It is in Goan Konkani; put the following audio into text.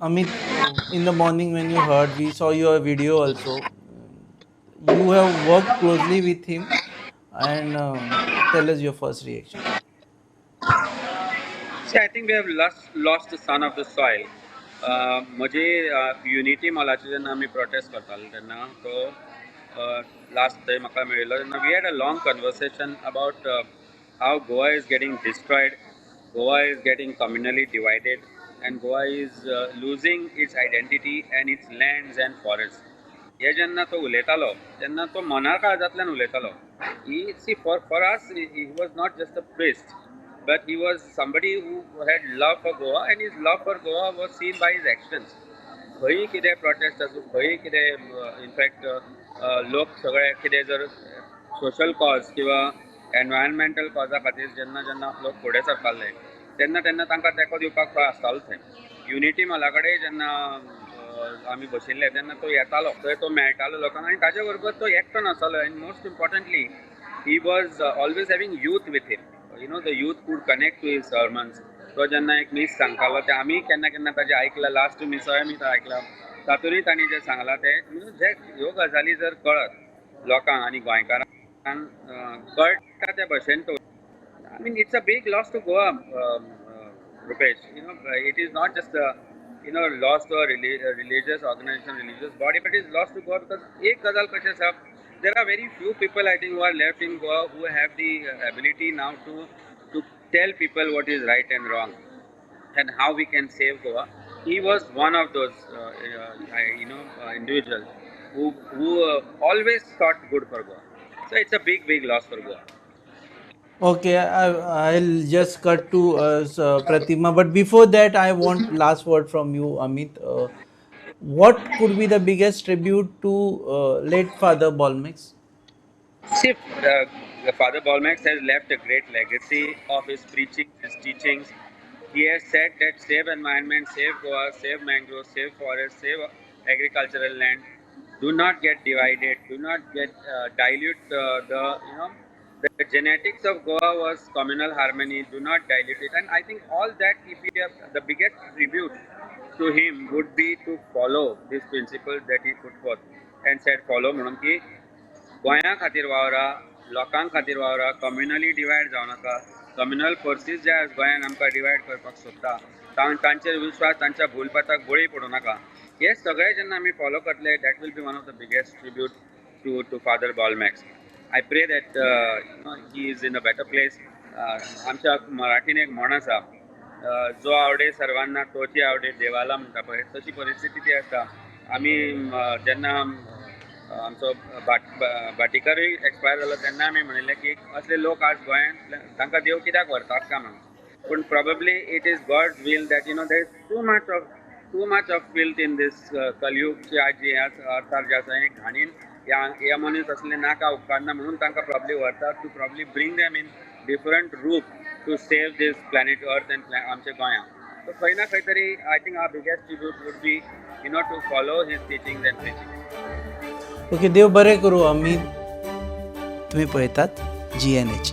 Amit, in the morning when you heard, we saw your video also. You have worked closely with him, and tell us your first reaction. See, I think we have lost the son of the soil. म्हजी युनिटी मॉलाचेर जेन्ना आमी प्रोटेस्ट करताले तेन्ना तो लास्ट थंय म्हाका मेळिल्लो तेन्ना we had a long conversation about how Goa is getting destroyed, Goa is getting communally divided, and Goa is losing its identity and its lands and forest. हे जेन्ना तो उलयतालो तेन्ना तो मना काळजांतल्यान उलयतालो. He, see, for us he was not just a priest, but he was somebody who had love for Goa, and his love for Goa was seen by his actions. खंय कितें प्रोटेस्ट आसूं, खंय कितें, इनफॅक्ट लोक सगळे कितें जर सोशल कॉज किंवा एनवायरमेंटल कॉजा खातीर जेन्ना जेन्ना लोक फुडें सरताले तेन्ना तेन्ना तांकां तेंको दिवपाक तो आसतालो थंय. युनिटी मॉला कडेन जेन्ना आमी बशिल्ले तेन्ना तो येतालो, थंय तो मेळटालो लोकांक आनी ताजे बरोबर तो एकटो नासतालो. And most importantly, he was always having youth with him. The youth could connect to his sermons. तो जेन्ना एक मीस सांगतालो तें आमी केन्ना केन्ना ताजें आयकलां, लास्ट मिसोय आमी आयकलां, तातूंतय तांणी जें सांगलां तें जे ह्यो गजाली जर कळत लोकांक आनी गोंयकारांक कळटा ते भशेन तो, I mean, it's a big loss to Goa, Rupesh. It is not just a loss to a religious organization, religious body, but it is loss to Goa because एक गजाल कशी आसा, there are very few people, I think, who are left in Goa who have the ability now to tell people what is right and wrong and how we can save Goa. He was one of those individuals who always thought good for Goa. So it's a big, big loss for Goa. Okay, I'll just cut to Pratima, but before that, I want last word from you, Amit. What could be the biggest tribute to late Father Bolmax? See, the Father Bolmax has left a great legacy of his preaching, his teachings. He has said that save environment, save Goa, save mangroves, save forests, save agricultural land. Do not get divided. Do not get dilute the you know the genetics of Goa was communal harmony. Do not dilute it. And I think all that, if we have the biggest tribute to him would be to follow these principles that he put forth and said follow, म्हणून की गोंया खातीर वावरा, लोकां खातीर वावरा, कम्युनली डिवायड जावं नाका. कम्युनल फोर्सीस जे आज गोंयान आमकां डिवायड करपाक सोदता तांचेर विश्वास, तांच्या भूलपाताक बळी पडूं नाका. हे सगळे जेन्ना आमी फॉलो करतले, that will be one of the biggest tribute to Father Bolmax. I pray that he is in a better place. आमच्या मराठीन एक म्हण आसा, जो आवडे सर्वांना तोची आवडे देवाला म्हणटा पळय, तशी परिस्थिती ती आसता. आमी जेन्ना आमचो भाटीकारूय एक्सपायर जालो तेन्ना आमी म्हणिल्लें की असले लोक आज गोंयांत तांकां देव कित्याक व्हरतात काय म्हणून. पूण probably it is God's will that there is too much of filth in this कलयुग. आज जी ह्या अर्थार जे आसा, हे घाणीन ह्या मनीस असले नाका उपकारना म्हणून तांकां प्रॉब्ली व्हरतात to probably bring them in different रूप to save this planet Earth and आमच्या गोंयांत. सो खंय ना खंय तरी I think our biggest tribute would be to follow his teachings and preaching. Okay, देव बरें करूं अमीत. तुम्ही पळयतात जीएनएच.